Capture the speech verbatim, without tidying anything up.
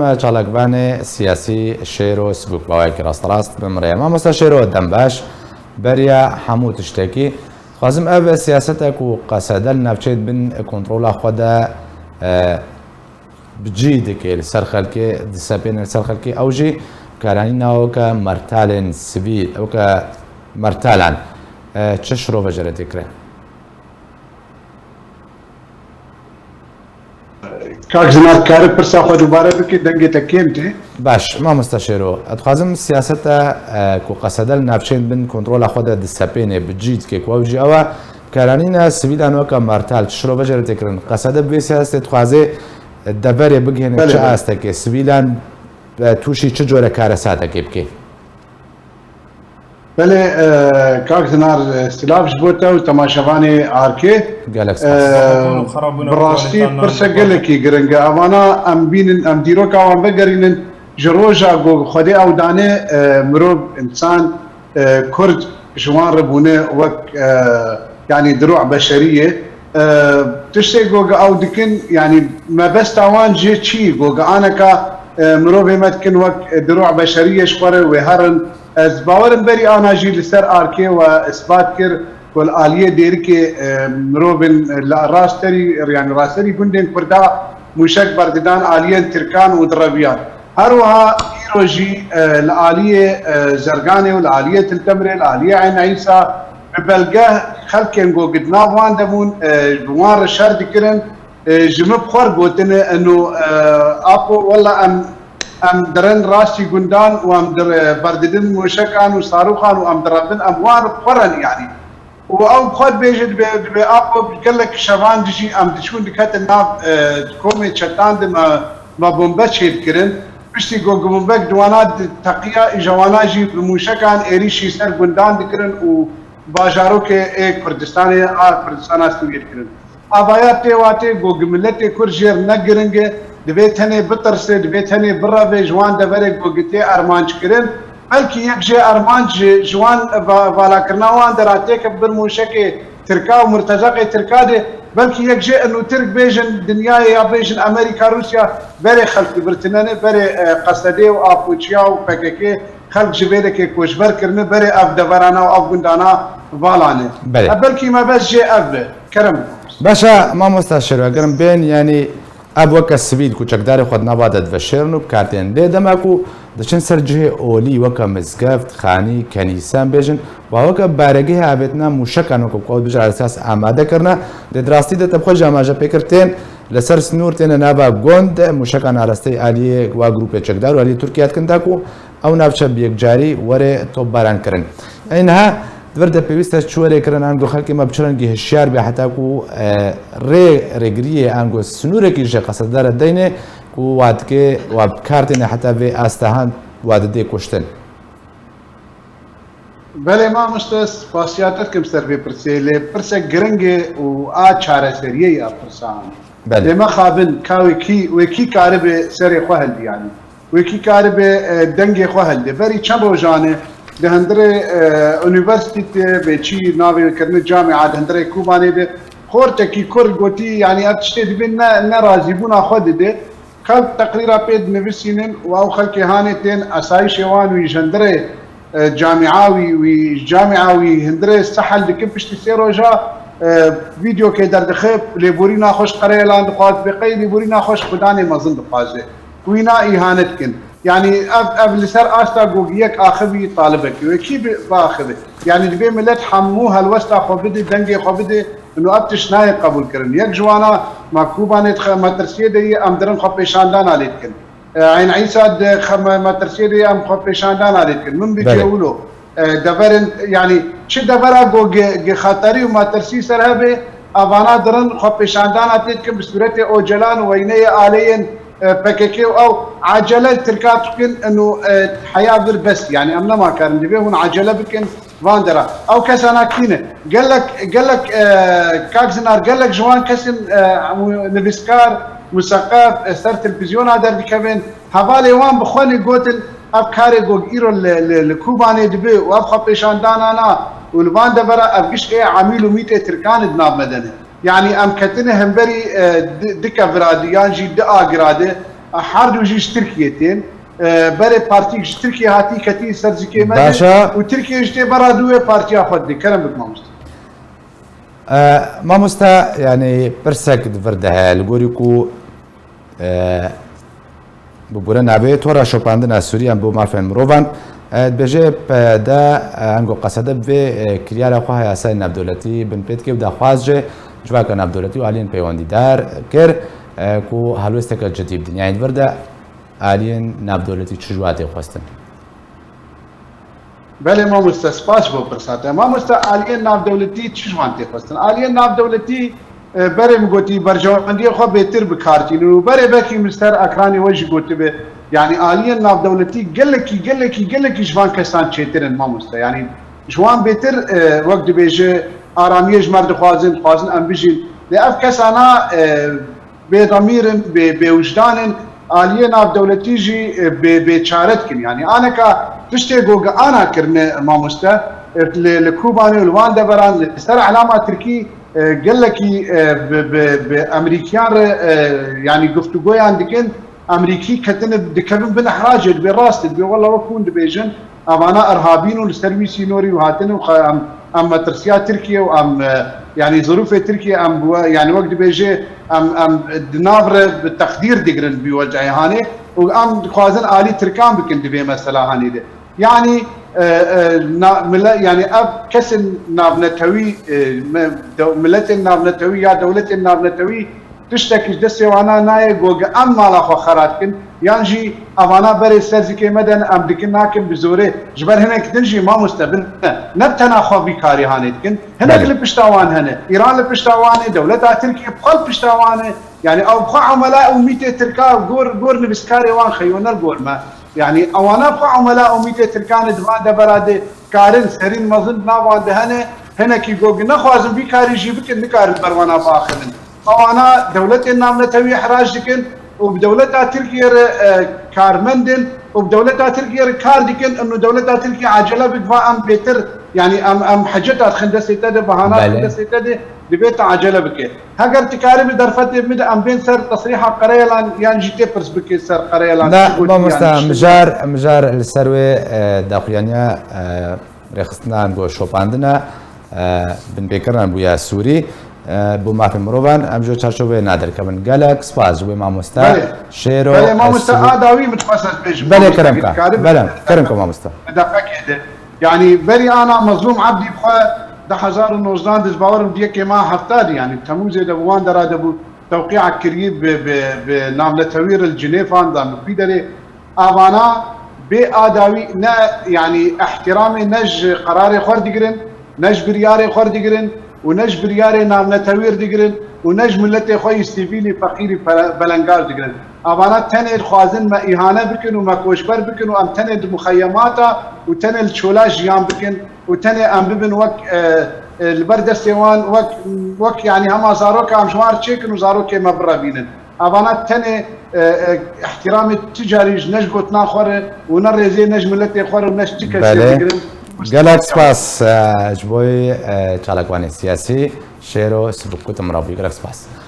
Çalakvanê siyasî Şêro Sibûk, bawayekî rasterast bi min re ye. Mamosta Şêro, dem baş. Beriya hemû tiştekî, dixwazim ev siyaseta ku qesede li navçeyê di bin kontrola xwe de, e, bi cî dike li ser xelkê, disepêne li ser xelkê, ew jî karanîna weke mertalên sivîl, weke mertalan, e, çi şirove jê re tê kirin? Kak Zinar, karî pirsa xwe dubare bikî, dengê te kêm tê. Baş, mamosta Şêro, ez dixwazim siyaseta, e, ku qesede li navçeyên bin kontrola xwe de disepêne, bi cî dike, ku ew jî ew e, karanîna sivîlan weke mertal, çi şirove jê re tê kirin? Qesede bi vê siyasetê dixwaze, e, deverê bigihêne Belê, çi belê. astekê? Sivîlan, e, tûşî çi cure karesatekê bike? Belê, e, kak Zinar, e, silav ji bo te û temaşevanê Arkê. Gelek spas. E, Xerabûn û xerabûn bi rastî pirse gelekî giring e. Evana em bînin, em dîroka wan vegerînin. Ji roja ku Xwedê ew dane, e, mirov, însan, e, Kurd ji wan re bûne wek, e, yanî dirû beşerî ye. E, tiştê ku ew dikin, yanî mebesta wan jê çi? Ku aneka, e, mirovê me dikin wek, e, dirû beşerî ye ji xwe re wê herin. Ez bawerim berî ana jî li ser Arkê we ispat kir ku li aliyê Dêrikê, e, mirovên li rasterî, yanî rasterî gundên Kurda mûşek berdidan aliyên Tirkan û direviyan. Her wiha îro jî, e, li aliyê, e, Zerganê û li aliyê Til Temirê, li aliyê Eyn Îsa bi belge xelkên ku di nav wan de bûn, e, bi wan re şer dikirin, e, ji min bi xwe re gotine, eno, e, apo, wela em, em dirin rastî gundan û em dir-, e, berdidin mûşekan û sarûxan û em direvin, em wan re bi xwe re, yanî. Û ew bi xwe dibêje, dibê, dibê, apo, gelek şevan dijî em diçûn diketin nav, e, komê çetan de me, me bombe çêdikirin. Piştî ku bombek di wana di-, teqiya, îja wana jî bi mûşekan êrîşî ser gundan dikirin û bajarokê ê Kurdistanê a Kurdistana Sûriyê dikirin. Avaya tê watê ku gi miletê Kurd jêr ne giring e, divê tenê bitirse, divê tenê bireve ji wan deverê ku gi tê armanc kirin. Belkî yek jê armanc ji, ji wan va-, valakirina wan dera têke bir mûşekê Tirka û murtezeqê Tirka de, belkî yek jê inu Tirk bêjin dinyayê ya bêjin Amerîka, Rûsya berê xelk dibirtinene, berê, e, Qesedê û Apoçiya û P K K xelk ji vê dekê koçber kirine, berê ev deverana û ev gundana valane. Belê. E, belkî mebest jê ev be. Kerem. Baş e, mamosta Şêro, egerim bên, yanî ev weke sivîl ku çekdarê xwe di nava de diveşêrin û bi kar tên. Lê dema ku diçin ser cihê olî weke mizgeft, xanî, kenîse em bêjin, wa weke baregehê avêtina mûşekan weke ku ew dibêje esas amade kirine, lê di rastî de te bi xwe jî amaje pê kir tên li ser sinûr têne nava gund, mûşekan arasteyî aliyê wa grûpê çekdar û aliyê Tirkiye dikin da ku ew navçe bi yekcarî were topbaran kirin. Ey niha di vir de pêwîst e çi were kirin, ango xelkê me bi çi rengî hişyar be heta ku, e, rê, rêgiriyê ango sinûrekî ji qesedara deyne ku wa dike, wa bi kar têne heta vê asta han wa didê kuştin. Belê mamoste, spasiya te dikim ser vê pirsê, lê pirsek giring e û a çareseriyê ya pirsa an. Belê. Lê mexabin ka wê kî, wê kî karibe serê xwe hildî yanî. Wekî karibe, e, dengê xwe hilde. Berî çend rojan e di hundirê, e, unîversîtê, bê çî navê wê kirine camia, di hundirê Kobanê de xortekî Kurd gotî, yanî ev tiştê dibê ne, nerazîbûna xwe dide. Xelk teqrîra pê dinivîsînin û ew xelkê hanê tên esayîşê wan wî ji hundirê, e, camia wî, wî camia wî hundirê sehel dikin piştî sê roja, e, vîdeokê derdixe, lêborîna xwe ji qereyelan dixwaz, bê qey lêborîna xwe ji xudanê mezin dixwaze. Wîna îhanet kin. Yanî ev, ev li ser asta gogiyek axivî talibekî wê kî bi, biaxive? Yanî divê milet hemû helwesta xwe bide, dengê xwe bide, ino ev tişt nayê qebûl kirin. Yek ji wana me Kobanê dixe metirsiyê de yê, em dirin xwe pêşandana lê dikin. E, Eyn Îsa dixe me, metirsiyê de yê, em xwe pêşandana lê dikin. Min biciye Belê. wilo. E, deverin, yanî çi devera ku gi, gi xeterî û metirsî ser hebe, evana dirin xwe pêşandana tê dikin bi sûretê Ocalan û weyneyê aleyên, e, P K K û ew acele Tirka dikin û, e, heya vir bes, yanî em nema karin, divê hûn acele bikin van dera. Ew kesana kî ne? Gelek, gelek, e, kak Zinar, gelek ji wan kesên, e, nivîskar, museqef, e, ser televîzyona derdikevin, Hevalê wan bi xwe ne gotin, ev karê ku îro li, li, li Kobanê dibe û ev xwepêşandana na û li van devera ev giş ê emîl û mîtê Tirkan di nav me de ne. Yanî em ketine hemberî, e, di, di kevira de yan jî di agira de, Her du jî ji Tirkiyê tên. E, berê partîk ji Tirkiyê hatî ketî ser zikê me de. Baş e. Û Tirkiye jî tê bera dû wê partiya xwe didê. Kerem bik mamoste. E, mamoste, yanî pirsek di vir de heye, li gorî ku, e, bi bûre navê to re şopandina Sûrî em bo mafên mirovan, e, dibêje P Y D, e, ango Qesede bi vê, e, kiryara xwe ya yasayên navdewletî binpê dike û daxwaz ji civaka navdewletî û aliyên peywendîdar kir, e, ku helwêsteke cidî bidin. Yanî di vir de aliyên navdewletî çi ji wan tê xwestin? Belê mamoste, spas bo pirsa te. Mamoste, aliyên navdewletî çi ji wan tê xwestin? Aliyên navdewletî, e, berê min gotî, berjewendiyê xwe bêtir bi kar tînin û berê belkî min ser ekranê we jî gotibe. Yanî aliyên navdewletî gelekî, gelekî, gelekî ji van kesan çêtir in mamoste. Yanî ji wan bêtir, e, wek dibêje, aramiyê ji me re dixwazin, dixwazin em bijîn. Lê ev kesana, e, bêdemîr in, bê, bêwijdan in, aliyê navdewletî jî, e, bê, bêçare dikin. Yanî aneka tiştê ku ana kirine mamoste, e, li, li Kobanê û li van deveran li ser elama Tirkî, e, gelekî, e, bi, bi, bi Emerîkiyan re, e, yanî guftûgoyan dikin. Emerîkî ketine dikevin bin ihracê, dibê rast e, dibê wela wek hûn dibêjin, evana irhabîn û li ser wî sînorî û hatine û xe-, em, em metirsiya Tirkiye û em, e, yanî zirûfê Tirkiye em bi we, yanî wek dibêje, em, em di nav re bi teqdîr digirin bi we cayê hanê û em dixwazin alî Tirkan bikin di vê mesela hanê de. Yanî, e, e, na-, mile-, yanî ev kesên navnetewî, e, me-, de-, miletên navnetewî ya dewletên navnetewî tiştekî ji destê wana nayê, goge em mala xwe xera dikin, yan jî evana berê ser zikê me de ne, em dikin nakin bi zorê. Ji ber hinek din jî mamoste bin ne, ne bi tena xwe vî karî hanê dikin. Hinek Belê. li pişta wan hene. Îran li pişta wan e, dewleta Tirkiye bi xwe li pişta wan e. Yanî ew bi xwe emela û mîtê Tirka gor, gor nivîskarê wan xeyo ne li gor me. Yanî ewana bi xwe emela û mîtê Tirkan e di van devera de karin serîn mezin di nav wan de hene. Hinekî goge nexwazin vî karî jî bikin, nikarin ber wana biaxivin. Ewana dewletên navnetewî ihrac dikin û bi dewleta Tirkiye re, e, karmend in û bi dewleta Tirkiye re kar dikin. Ino dewleta Tirkiye acele bik va em bêtir, yanî em, em heceta dixin destê te de, bahana dixin Belê. destê te de, divê te acele bike. Heger tu karî bi derfetê min de em bên ser tesrîha Qereyelan yan jî tê pirs bike ser Qereyelan. Na, çi gotî, mamosta, yan çi mijar, mijar li ser wê, e, daxuyaniya, e, rêxistina ango şopandina, e, binpêkirina bûya Sûrî, e, bo mafê mirovan, em ji çarçoveyê naderkevin. Gelek spas ji wê mamosta Belê. Şêro, Belê, e, mamosta, Sûrî. A dawî min dixwest ez bêjim, Belê, mamosta, kerem ka. Belê, kerem ka, mamosta. Deqekê de. Yanî berî ana Mezlûm Ebdî bi xwe du hezar û nozdan de, ez bawerim di yekê meha hefta de, yanî Temûzê de bi wan dera de bû, tewqîa kirî bi, bi, bi navnetewî re li Cinêfan de, min xwî derê. Avana bê a dawî ne, yanî ihtiramê ne ji qerarê xwe re digirin, ne ji biryarê xwe re digirin û ne ji biryarê navnetewî re digirin û ne ji miletê xwe yî sivîlî, feqîrî pele-, belengaz digirin. Avana tenê dixwazin me îhane bikin û me koçber bikin û em tenê di muxeyemata û tenê li çola jiyan bikin û tenê em bibin wek, e, e, li ber destê wan, wek, wek, yanî hema zaroka em ji wan re çêkin û zarokê me birevînin. Avana tenê, e, e, ihtiramê ti carî ji ne ji gotina xwe re û ne rêzê ne ji miletê xwe re û ne ji ti kesê Belê. digirin. Gelek spas, e, ji bo, e, çalakvanê siyasî, Şêro Sibik Kutim rabû. Gelek spas.